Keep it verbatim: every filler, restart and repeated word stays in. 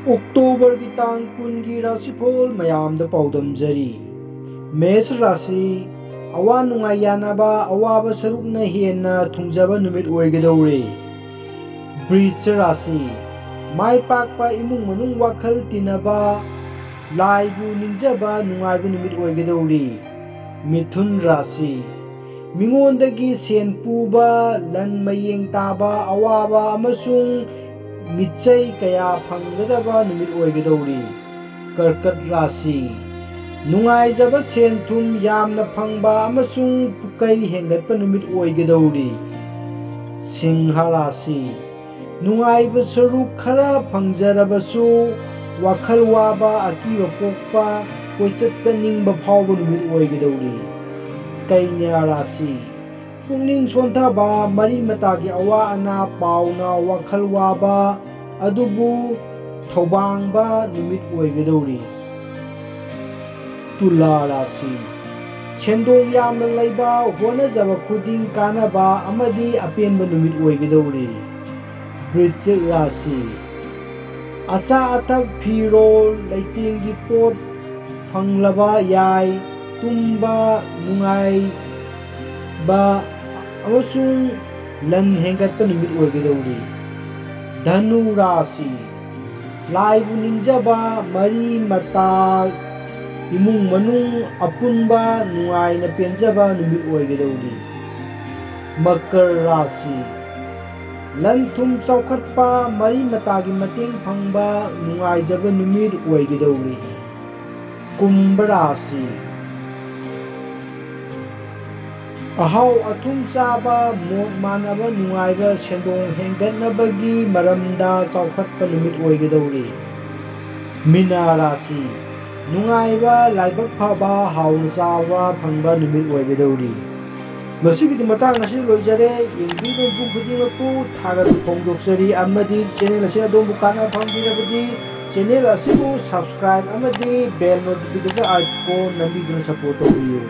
ꯑꯣꯛꯇꯣꯕꯔꯒꯤ ꯇꯥꯡ ꯀꯨꯟꯒꯤ ꯔꯥꯁꯤꯐꯣꯜ ꯃꯌꯥꯝꯗ ꯄꯥꯎꯗꯝꯖꯔꯤ꯫ ꯃꯦꯁ ꯔꯥꯁꯤ, ꯑꯋꯥ ꯅꯨꯡꯉꯥꯏ ꯌꯥꯅꯕ ꯑꯋꯥꯕ ꯁꯔꯨꯛꯅ ꯍꯦꯟꯅ ꯊꯨꯡꯖꯕ ꯅꯨꯃꯤꯠ ꯑꯣꯏꯒꯗꯧꯔꯤ꯫ ꯕ꯭ꯔꯤꯖ ꯔꯥꯁꯤ, ꯃꯥꯏ ꯄꯥꯛꯄ ꯏꯃꯨꯡ ꯃꯅꯨꯡ ꯋꯥꯈꯜ ꯇꯤꯟꯅꯕ, ꯂꯥꯏꯕꯨ ꯅꯤꯡꯖꯕ ꯅꯨꯡꯉꯥꯏꯕ ꯅꯨꯃꯤꯠ ꯑꯣꯏꯒꯗꯧꯔꯤ꯫ ꯃꯤꯊꯨꯟ ꯔꯥꯁꯤ, ꯃꯤꯉꯣꯟꯗꯒꯤ ꯁꯦꯟ ꯄꯨꯕ, ꯂꯟ ꯃꯌꯦꯡ ꯇꯥꯕ, ꯑꯋꯥꯕ ꯑꯃꯁꯨꯡ ꯃꯤꯆꯩ ꯀꯌꯥ ꯐꯪꯒꯗꯕ ꯅꯨꯃꯤꯠ ꯑꯣꯏꯒꯗꯧꯔꯤ꯫ ꯀꯔꯀꯠ ꯔꯥꯁꯤ, ꯅꯨꯡꯉꯥꯏꯖꯕ ꯁꯦꯟ ꯊꯨꯝ ꯌꯥꯝꯅ ꯐꯪꯕ ꯑꯃꯁꯨꯡ ꯄꯨꯀꯩ ꯍꯦꯟꯒꯠꯄ ꯅꯨꯃꯤꯠ ꯑꯣꯏꯒꯗꯧꯔꯤ꯫ ꯁꯤꯡꯍ ꯔꯥꯁꯤ, ꯅꯨꯡꯉꯥꯏꯕ ꯁꯔꯨꯛ ꯈꯔ ꯐꯪꯖꯔꯕꯁꯨ ꯋꯥꯈꯜ ꯋꯥꯕ, ꯑꯀꯤꯕ ꯄꯣꯛꯄ, ꯀꯣꯏꯆꯠ ꯆꯠꯅꯤꯡꯕ ꯐꯥꯎꯕ ꯅꯨꯃꯤꯠ ꯑꯣꯏꯒꯗꯧꯔꯤ꯫ ꯀꯩꯅ꯭ꯌꯥ ꯔꯥꯁꯤ, ꯄꯨꯛꯅꯤꯡ ꯁꯣꯟꯊꯕ, ꯃꯔꯤ ꯃꯇꯥꯒꯤ ꯑꯋꯥ ꯑꯅꯥ ꯄꯥꯎꯅ ꯋꯥꯈꯜ ꯋꯥꯕ, ꯑꯗꯨꯕꯨ ꯊꯧꯕꯥꯡꯕ ꯅꯨꯃꯤꯠ ꯑꯣꯏꯒꯗꯧꯔꯤ꯫ ꯇꯨꯂꯥ ꯔꯥꯁꯤ, ꯁꯦꯟꯗꯣꯡ ꯌꯥꯝꯅ ꯂꯩꯕ, ꯍꯣꯠꯅꯖꯕ ꯈꯨꯗꯤꯡ ꯀꯥꯟꯅꯕ ꯑꯃꯗꯤ ꯑꯄꯦꯟꯕ ꯅꯨꯃꯤꯠ ꯑꯣꯏꯒꯗꯧꯔꯤ꯫ ꯕ꯭ꯔꯤꯖꯤꯛ ꯔꯥꯁꯤ, ꯑꯆꯥ ꯑꯊꯛ, ꯐꯤꯔꯣꯜ, ꯂꯩꯇꯦꯡꯒꯤ ꯄꯣꯠ ꯐꯪꯂꯕ ꯌꯥꯏ꯫ ꯇꯨꯝꯕ ꯅꯨꯡꯉꯥꯏꯕ ꯑꯃꯁꯨꯡ ꯂꯟ ꯍꯦꯟꯒꯠꯄ ꯅꯨꯃꯤꯠ ꯑꯣꯏꯒꯗꯧꯔꯤ꯫ ꯙꯅꯨ ꯔꯥꯁꯤ, ꯂꯥꯏꯕꯨ ꯅꯤꯡꯖꯕ, ꯃꯔꯤ ꯃꯇꯥ, ꯏꯃꯨꯡ ꯃꯅꯨꯡ ꯑꯄꯨꯟꯕ ꯅꯨꯡꯉꯥꯏꯅ ꯄꯦꯟꯖꯕ ꯅꯨꯃꯤꯠ ꯑꯣꯏꯒꯗꯧꯔꯤ꯫ ꯃꯀꯔ ꯔꯥꯁꯤ, ꯂꯟ ꯊꯨꯝ ꯆꯥꯎꯈꯠꯄ, ꯃꯔꯤ ꯃꯇꯥꯒꯤ ꯃꯇꯦꯡ ꯐꯪꯕ, ꯅꯨꯡꯉꯥꯏꯖꯕ ꯅꯨꯃꯤꯠ ꯑꯣꯏꯒꯗꯧꯔꯤ꯫ ꯀꯨꯝꯚ ꯔꯥꯁꯤ, ꯑꯍꯥꯎ ꯑꯊꯨꯝ ꯆꯥꯕ, ꯃꯣꯠ ꯃꯥꯟꯅꯕ, ꯅꯨꯡꯉꯥꯏꯕ, ꯁꯦꯟꯗꯣꯡ ꯍꯦꯟꯒꯠꯅꯕꯒꯤ ꯃꯔꯝꯗ ꯆꯥꯎꯈꯠꯄ ꯅꯨꯃꯤꯠ ꯑꯣꯏꯒꯗꯧꯔꯤ꯫ ꯃꯤꯅꯥ ꯔꯥꯁꯤ, ꯅꯨꯡꯉꯥꯏꯕ, ꯂꯥꯏꯕꯛ ꯐꯕ, ꯍꯥꯎꯅ ꯆꯥꯕ ꯐꯪꯕ ꯅꯨꯃꯤꯠ ꯑꯣꯏꯒꯗꯧꯔꯤ꯫ ꯃꯁꯤꯒꯤꯗꯤ ꯃꯇꯥꯡ ꯑꯁꯤ ꯂꯣꯏꯖꯔꯦ꯫ ꯌꯦꯡꯕꯤꯕ ꯃꯤꯄꯨꯝ ꯈꯨꯗꯤꯡꯃꯛꯄꯨ ꯊꯥꯒꯠꯄ ꯐꯣꯡꯗꯣꯛꯆꯔꯤ ꯑꯃꯗꯤ ꯆꯦꯅꯦꯜ ꯑꯁꯤ ꯑꯗꯣꯝꯕꯨ ꯀꯥꯟꯅꯕ ꯐꯪꯕꯤꯔꯕꯗꯤ ꯆꯦꯅꯦꯜ ꯑꯁꯤꯕꯨ subscribe ꯑꯃꯗꯤ bell notification icon ꯅꯝꯕꯤꯗꯨꯅ support ꯇꯧꯕꯤꯌꯨ꯫